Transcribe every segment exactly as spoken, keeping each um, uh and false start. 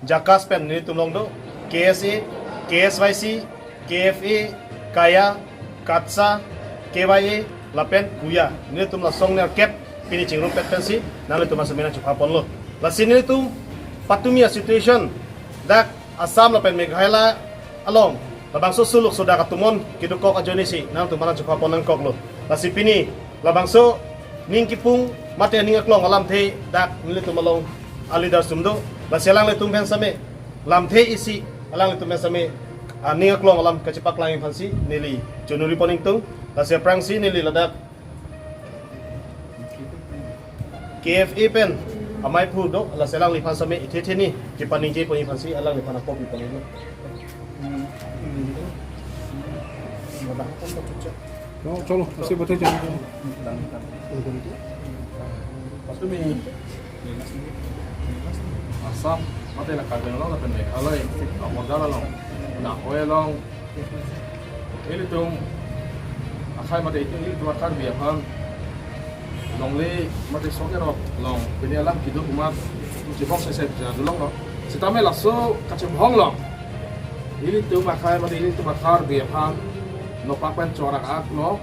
JACAS pen nelitum along do, K S A, K S Y C, K F A, KAYA, KATSA, K Y A, lapen KUYA. Nelitum la asong nerkep pini chingrumpet pensi nanglitum aphan seme nangchepha ponlo. Lasi nelitum patumi a-situation dak Assam lapen Meghalaya along labangso suluk sodak atum non kedokok ajoinesi nangtum aphan nangchepha pon nangkoklo. Lasi pini labangso ning kipung mate ning aklong alamthe dak nelitum along a-leader atum do. Lasi alanglitum aphan seme lamthe isi, alanglitum aphan seme aning aklong alam kachepaklang aphansi neli chonuri pon ingtung. Lasi aphrangsi neli ladak K F A pen amei aphu do, lasi alangliphan seme ithe theni kepaningje pon aphansi alangliphan apor pi pon ingtung. Chalo, chalo, usse baat hai, chalo. Patumi Assam mate la Karbi Anglong lapen Meghalaya a-border along, la ahoi along, ilitum akhei mate itum ilitum a-Karbi aphan longle mate sok erok along pini alam kedo kumat chibong sese ja dulong lo. Sitame laso kachibong along ilitum akhei mate ilitum a-Karbi aphan nopak pen chorak ak lo.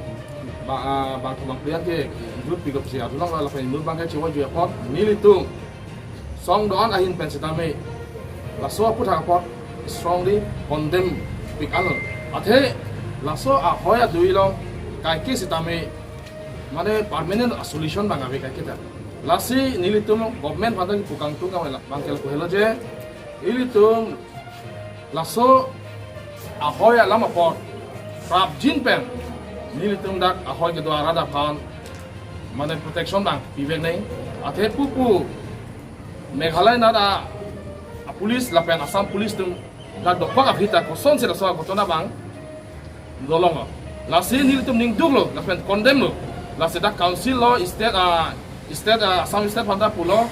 Ba, ah, bang thomang priya ke inut pigop si adulong lapen inut abangke chiwon ju apot nelitum song do-an ahin pen sitame laso aphuthak apot strongly condemn pik anlo. Athe laso ahoi adui along kaike sitame mane permanent a-solution abang ave kaike ta. Lasi nelitum government aphan ta kipu kangtung kave la abangke lapu helo je ilitum laso ahoi alam apot prapjin pen nelitum dak ahoi kedo arat aphan mane protection abang pivek nang. Athe pupu Meghalaya anat a-police lapen Assam police atum dak dokok aphi ta kosonsi laso aghotona abang dolong lo. Lasi nelitum ningduk lo lapen condemn lo. Lasi dak council lo, state, ah, state, ah, Assam state aphan ta pulo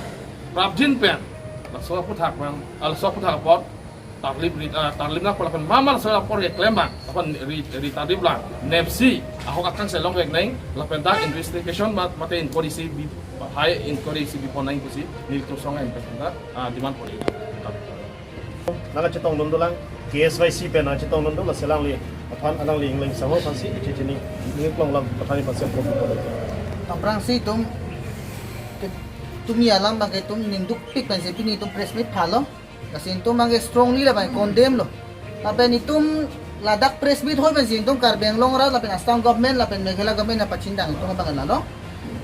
prapjin pen laso aphuthak abang, ah, laso aphuthak apot tarlip ri, ah, tarlip nangpo lapen mama laso apor keklem abang aphan ri, ri tarlip lang nepsi ahok akang selong vek nang lapen dak investigation mat, mate inquiry si bi, hai inquiry si bi pon nang pusi nelitum song ahin pen ta, ah, demand pon. Nangkachetongdun dolang, K S Y C pen nangkachetongdun do, lasi alangliphan alangli Engleng Sangho aphansi ichi chini ning aklong alam patani aphansi apor pi pon. Aphrangsi itum ke, tumi alam abangke itum ningdukpik pensi pini itum press meet phalo. Lasi itum abangke strongly labang condemn lo. Lapen itum ladak press meet hoi pensi itum Karbi Anglong arat lapen Assam government lapen Meghalaya government apachindang itum abang lalo.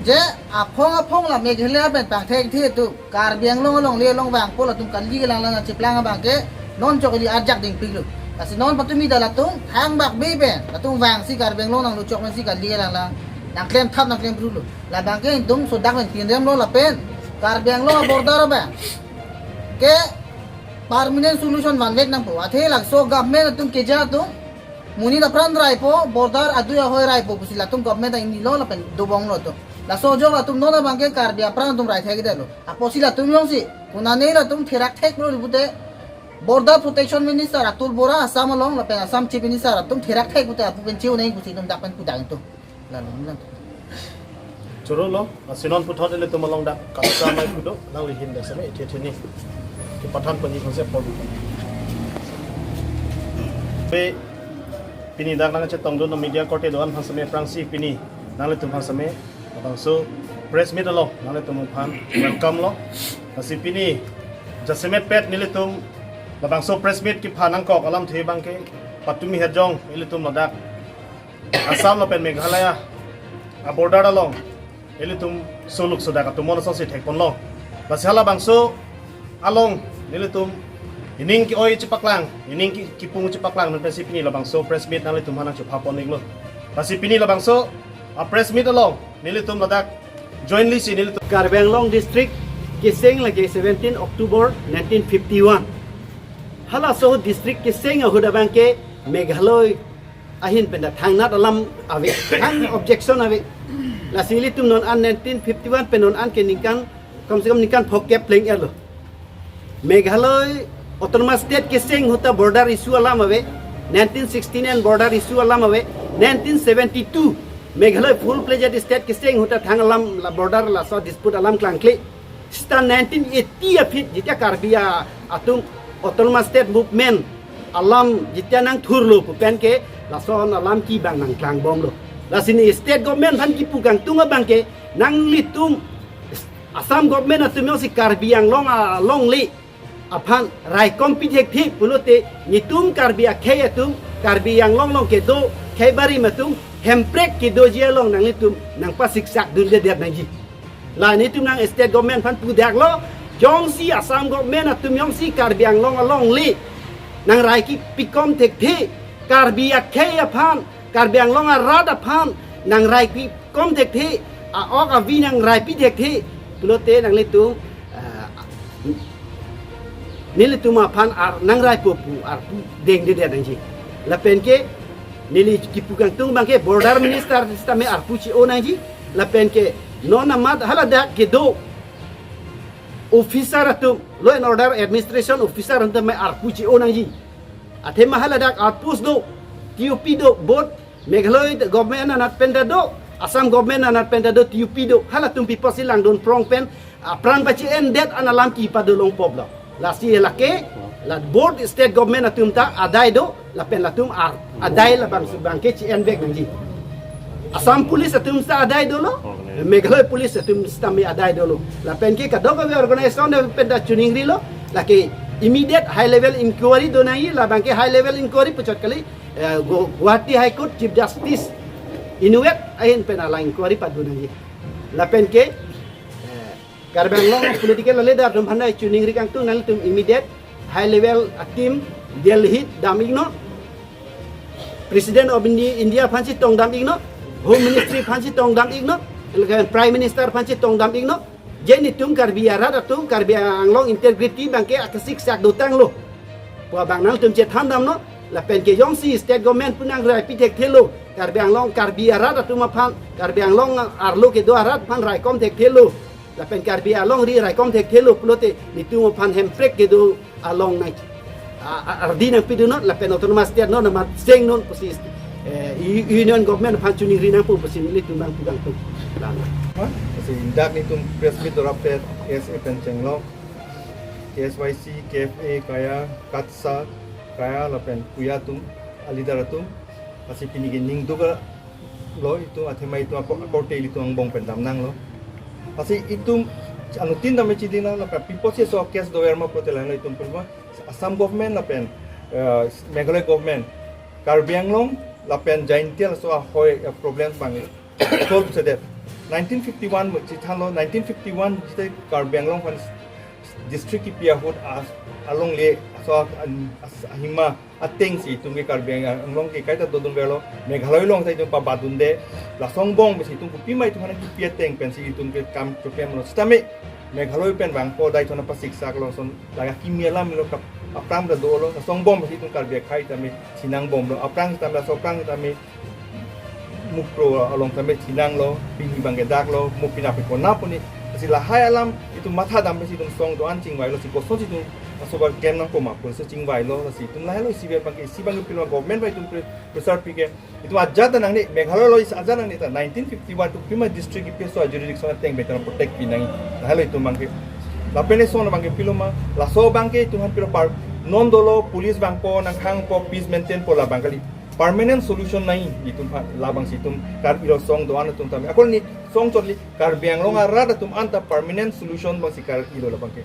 Je aphong aphong la Meghalaya pen pangthekthe itum Karbi Anglong along le along vangpo latum kali kelang lang chiplang abangke non chok ili arjak dingpik lo. Lasi non patumi ta latum thangbak be pen latum vangsi Karbi Anglong nangluchok pensi kali kelang lang nangklem thap nangklem bru lo. Labangke itum sodak pen pinrem lo lapen Karbi Anglong a-border abangke permanent solution vanvek nangpo. Athe laso government atum keja atum monit apran raipo, border adui ahoi raipo pusi latum government ta ingni lo lapen dobong lo atum. Laso ajok latum non abangke Karbi apran atum rai thekdetlo. Apotsi latum jongsi konane latum therak thek lo pute Border Protection Minister Atul Bora Assam along lapen Assam Chief Minister atum therak thek pute apu pen chiu neng pusi itum dak pen pudang itum. Lalu bilang. Choro lo, lasi non puthot ilitum along dak KATSA amei aphu do, alangli ahin dak seme ithe theni kepathan pon aphansi apor pi pon. Pe pini dak nangkachetongdun media korte do-an aphan seme aphrangsi pini nanglitum aphan seme labangso press meet along nanglitum aphan welcome lo. Lasi pini jasemet pet nelitum labangso press meet kepha nangkok alamthe abangke patumi hejong ilitum ladak Assam lapen Meghalaya a-border along ilitum suluk sodak atum mono songsi thek ponlo. Lasi halabangso along nelitum ining ke-oi chepaklang, ining ke-, kipung chepaklang non pensi pini labangso press meet nanglitum aphan nangchepha pon iklo. Lasi pini labangso a-press meet along nelitum ladak jointly si nelitum Karbi Anglong District keseng lake seventeen October nineteen fifty-one. Halaso district keseng ahut abangke Meghalaya ahin pen dak thangnat alam ave, thang objection ave. Lasi ilitum non an nineteen fifty-one pen non an ke ningkan, kam se kam ningkan phokep pleng-etlo. Meghalaya Autonomous State keseng ahut ta border issue alam ave, nineteen sixty-nine border issue alam ave, nineteen seventy-two Meghalaya full-fledged state keseng ahut ta thang alam la border laso dispute alam klangkle. Seta nineteen eighty aphi jita Karbi a-, atum Autonomous State Movement alam jitya nangthurlo pu pen ke lason alam kibang nangklangbomlo. Lasi ne state government aphan kipu kangtung abang ke nanglitum Assam government atum jongsi Karbi Anglong alongle aphan raikom pithekthe pulote netum Karbi akhei atum Karbi Anglong along kedo khei barim atum Hemprek kedoji along nanglitum nangpasiksak dundedet nangji. La netum nang state government aphan pudaklo, jongsi Assam government atum jongsi Karbi Anglong alongle nangrai kipikom thekthe, Karbi akhei aphan, Karbi Anglong arat aphan nangrai pikom thekthe, a-ok avi nangrai pithekthe pulote nanglitum, ah, nelitum aphan ar nangraipo pu arpu dengdedet nangji. Lapen ke neli kipu kangtung abang ke border minister sitame arpu che-o nangji. Lapen ke non amat haladak kedo officer atum, law and order administration officer atum tame arpu che-o nangji. Athema haladak outpost do, T O P do, both Meghalaya government anat pen ta do, Assam government anat pen ta do, T O P do. Halatum pi apotsi langdun prong pen apran pache-endet an alam kipadolong poplo. Lasi lake, la both state government atum ta adai do, lapen latum ar adai labangso abang ke che-envek nangji. Assam police atum ta adai dolo, Meghalaya police atum sitame adai dolo. Lapen ke kadokave organization pen ta chiningrilo, lake immediate high level inquiry do nangji, labang ke high level inquiry puchot kali, eh, Gu- Guwahati High Court Chief Justice Inouye ahin pen la inquiry pado nangji. Lapen ke, eh, Karbi Anglong political leader atum aphan ta chiningri kangtung, nanglitum immediate high level a team Delhi dam-iknon. President of Indi- India aphansi tongdam-iknon. Home Ministry aphansi tongdam-iknon. Lapen Prime Minister aphansi tongdam-iknon. Je netum Karbi arat atum, Karbi Anglong integrity abang ke akasiksak dotanglo pu abang nangtum chethandamnon. Lapen ke jongsi state government pu nangrai pithekthe lo, Karbi Anglong, Karbi arat atum aphan, Karbi Anglong arlo kedo arat aphan raikom thekthe lo, lapen Karbi alongri raikom thekthe lo pulote netum aphan Hemprek kedo along nang, a- a- ardi nangpidunnon, lapen Autonomous State non amat sengnon pusi, eh, u- Union Government aphan chiningri nangpo pusi nelitum nangpu kangtung. Lana. Lasi dak netum press meet dorap pen S A pen chenglok, K S Y C, K F A, KAYA, KATSA, KAYA lapen KUYA atum, a leader atum, lasi pini ke ningduk lo itum, athema itum ako- akorte ilitum angbong pen damnanglo. Lasi itum anuttin tame chiding nang, lapen pi apotsi laso case dover ma pulote lahenlo itum pulma, Assam government lapen, eh, Meghalaya government, Karbi Anglong lapen Jaintia laso ahoi, eh, problem abang solve sedet. Nineteen fifty-one mo chithanlo, nineteen fifty-one jite Karbi Anglong aphan district kipi ahut a- alongle laso an- as- ahima atengsi itum ke Karbi Anglong ke kaita dodunverlo, Meghalaya along ta itum pabadunde. Laso angbong pensi itum kopima itum aphan kipi ateng pensi itum ke kam choklemlo. Sitame Meghalaya pen vangpo, dai thona pasiksaklo, lason lake kimi alam lo kap- aphrang ta dolo, laso angbong pensi itum Karbi akhei tame thinangbomlo, aphrang tame laso aphrang tame Mukro along tame thinanglo, pini abang ke daklo, mo pini aphi konat puni. Lasi lahai alam itum mathadam pensi itum song do-an chingvailo, lasi kosonsi itum laso abang klem nangkok ma pusi chingvailo, lasi itum lahelo isi abang ke, isi abang ke piloma government ba itum pre- pressure pi ke. Itum ajat ta nangne, Meghalaya lo isi ajat nangne ta, nineteen fifty-one to pima district kipi laso jurisdiction ateng pen ta protect pi nang. Lahelo itum abang ke. Lapen lason abang ke piloma, laso abang ke itum aphan pilo par- non dolo, police vangpo, nangkhangpo, peace maintain po, labang kali. Permanent solution nai itum aphan, labangsi itum Karbi lo song do-an atum tame. Ako ne song chotli, Karbi Anglong arat atum anta permanent solution abangsi Karbi lo labang ke.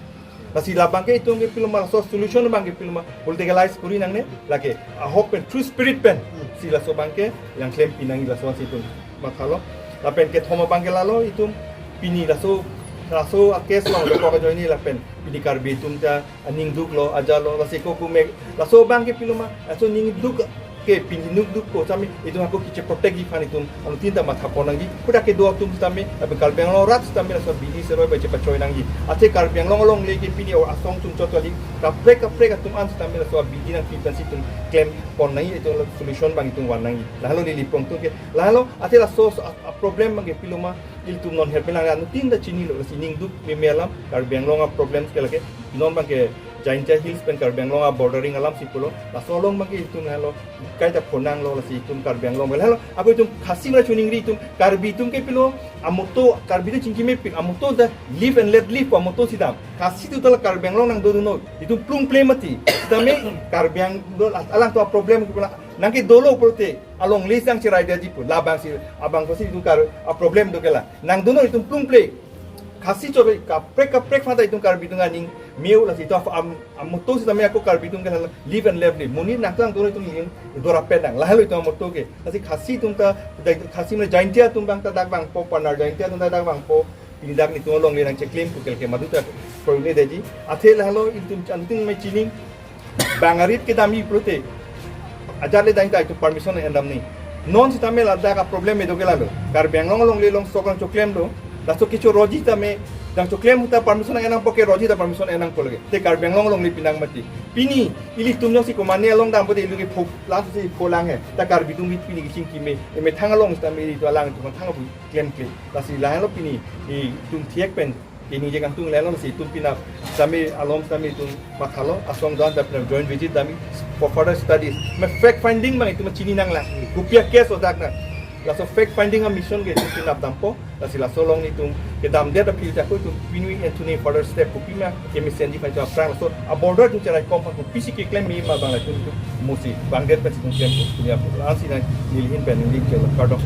Lasi labang ke itum ke piloma laso solution abang ke piloma politicalize kori nangne, lake ahok pen true spirit pensi laso abang ke yang klem pi nang, laso ansi itum mathalo. Lapen kethom abang ke lalo itum pini laso, laso a case lo dokok ajoine lapen pini Karbi atum ta aningduk lo, ajat lo, lasi ako kume, laso abang ke piloma, laso ningduk ke pini ningduk ko sami itum ako kiche protect ji aphan itum anuttin ta mathapon nangji. Kodak kedo atum sitame, lapen Karbi Anglong arat sitame laso abidi seroi ba chepachoi nangji. Athe Karbi Anglong alongle ke pini o asong atum chot kali, kaprek kaprek atum an sitame laso abidi nangpi pensi itum klempon nangji, itum solution abang itum van nangji. Lahelo neli pongtung ke, lahelo athe laso a- a problem abang ke piloma, ilitum non herpi lang anuttin ta chinilo, lasi ningduk meme alam, Karbi Anglong a problems ke lake, non abang ke Jaintia Hills pen Karbi Anglong a bordering alam si pulo, laso along abang ke itum helo, kaita phonanglo, lasi itum Karbi Anglong bel helo, ako itum Khasi mera chuningri itum, Karbi atum ke pilo, amoto, Karbi atum chingkimepik, amoto ta live and let live, amoto si dam, Khasi atum ta la Karbi Anglong nangdodunnon, itum plungple mati, sitame Karbi Anglong, alangtum a problem ke pula, nang ke dolo pulote, alongle sang cherai dia ji pu, labang si, abang ko si itum Kar, a problem do ke la, nangdodunnon itum plungple, Khasi chobe kaprek kaprek phanta itum Karbi atum aning meu lasi itum am, amoto sitame ako Karbi atum ke la live and let live. Monit nangklang dolo itum ning dora pen nang. Lahelo itum amoto ke. Lasi Khasi atum ta, Khasi mane Jaintia atum abang ta dak vangpo, Panar Jaintia atum ta dak vangpo. Pini dak nelitum alongle nangcheklem pu ke ke madu ta proyek ne deji. Athe lahelo itum antin me chini bang arit kedam-i pulote, ajat le dang ta itum permission endamne. Non sitame ladak a problem do ke lalo. Karbi Anglong alongle along sok nangchoklem do. Laso kecho roji tame nangchoklem ta permission enangpo ke roji ta permission enangpo lagi. Te Karbi Anglong alongle pinang mati. Pini ilitum jongsi komane along dampo te ilu ke phok, laso si pholang he. Ta Karbi atum pini kechingkime. Emethang along sitame ilitum alang itum thang abu klemkle. Lasi lahelo pini itum thiek pen ini je kangtung lelo si itum pini sitame alom sitame itum mathalo asong dan da pini joint visit dam-i for further studies. Me fact finding abang itum chini nanglang. Kopi a case o dak nang. Laso fact finding a mission ke itum pini dampo. Lasi laso along nelitum kedamdet aphi ta ko itum pini anthuni further step kopi ma keme senji pai aphrang laso a border atum cherai kom aphan kopisi keklem me ma abang la itum musi bangdet pen itum klem ko. Punya pulang si nang nelihin pen neli ke kardom.